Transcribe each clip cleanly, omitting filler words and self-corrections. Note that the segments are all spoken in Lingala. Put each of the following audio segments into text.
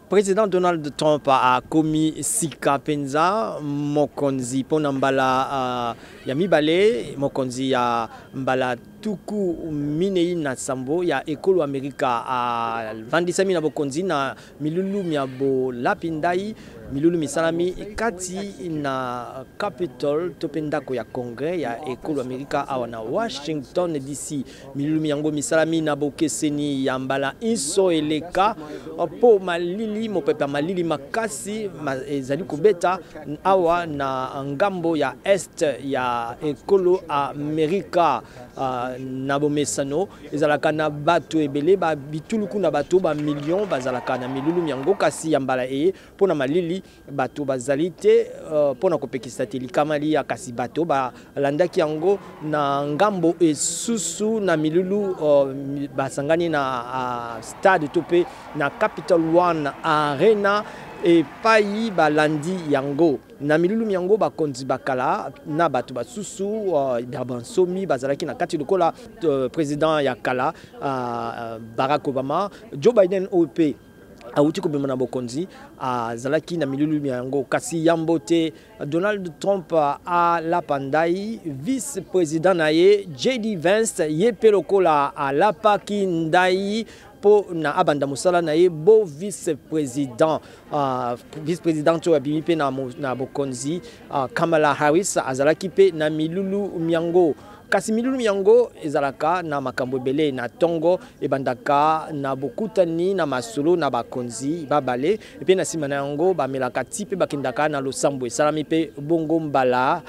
President Donald Trump akomi sika mpenza mokonzi mpo na mbala ya mibale, mokonzi ya mbala 47 ya ekolo Amerika. Avandisami na bokonzi na milulu mya bolapi ndai, milulu misalami kati na Capitol to mpe ndako ya Congrès ya ekolo Amerika awa na Washington DC. Milulu yango misalami na bokeseni ya mbala inso eleka mpo malili, mopepe ya malili makasi ezali kobeta awa na ngambo ya est ya ekolo Amerika. Na bomesano ezalaka na bato ebele, ba bituluku na bato ba million bazalaka na milulu yango, kasi ya mbala eye mpo na malili bato bazali te mpo na kopekisa te likama liya, kasi bato balandaki yango na ngambo esusu na milulu basangani na stade to mpe na Capital One Arena epai balandi yango na milulu yango. Bakonzi bakala na bato basusu ya bansomi bazalaki na kati, lokola président ya kala Barack Obama. Joe Biden oyo mpe awuti kobima na bokonzi azalaki na milulu yango. Kasi yambo te Donald Trump alapa ndai, vice président na ye JD Vance ye mpe lokola alapaki ndai mpo na abanda mosala na ye bo vice président. Vice président oyo abimi mpe na bokonzi, Kamala Harris, azalaki mpe na milulu miango. Kasi milulu yango ezalaka na makambo ebele. Na ntongo ebandaka na bokutani na masolo na bakonzi babale, mpe na nsima na yango bamelaka ti mpe bakendaka na losambo. Esalami mpe bongo mbala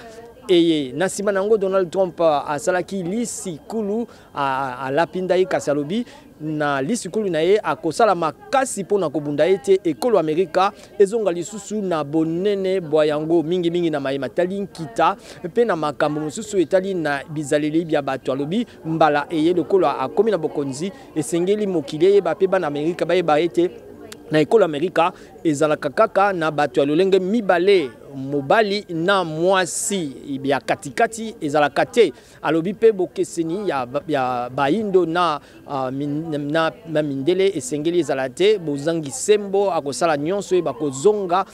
eye. Na nsima na yango Donald Trump asalaki lisikulu, alapi ndai, kasi alobi na lisikulu na ye akosala makasi mpona kobunda ete ekolo Amerika ezonga lisusu na bonene bwa yango, mingimingi na maye matali nkita mpe na makambo mosusu etali na bizaleli bya bato. Alobi mbala eye lokola akomi na bokonzi, esengeli mokili eyeba mpe bana Amerika bayeba ete na ekolo Amerika ezalaka kaka na bato ya lolenge mibale, mobali na mwasi, ya katikati ezalaka te. Alobi mpe bokeseni ya bayindo na mindele esengeli ezala te. Bozangi sembo, akosala nyonso ye bakozonga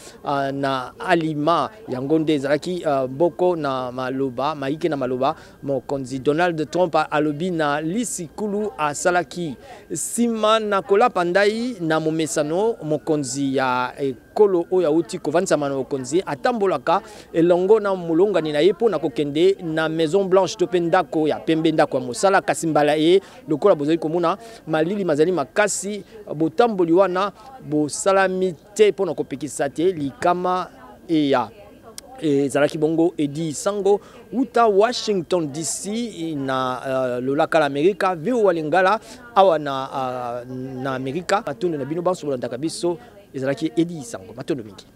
na alima. Yango nde ezalaki boko na maloba maike na maloba mokonzi Donald Trump alobi na lisikulu asalaki nsima na kolapa ndai. Na momesano, mokonzi ya ekolo oyo awuti kovandisama na bokonzi atambolaka elongo na molongani na ye mpo na kokende na Maison Blanche to mpe ndako ya pembe, ndako ya mosala. Kasi mbala ye, lokola bozali komona malili mazali makasi, botamboli wana bosalami te mpo na kopekisa te likama eya. Ezalaki bongo Edi Sango uta Washington DC na lolaka la Amerika, VOA Lingala, awa na Amerika. Matondo na bino banso bolandaka biso. Ezalaki Edi Sango, matondo mingi.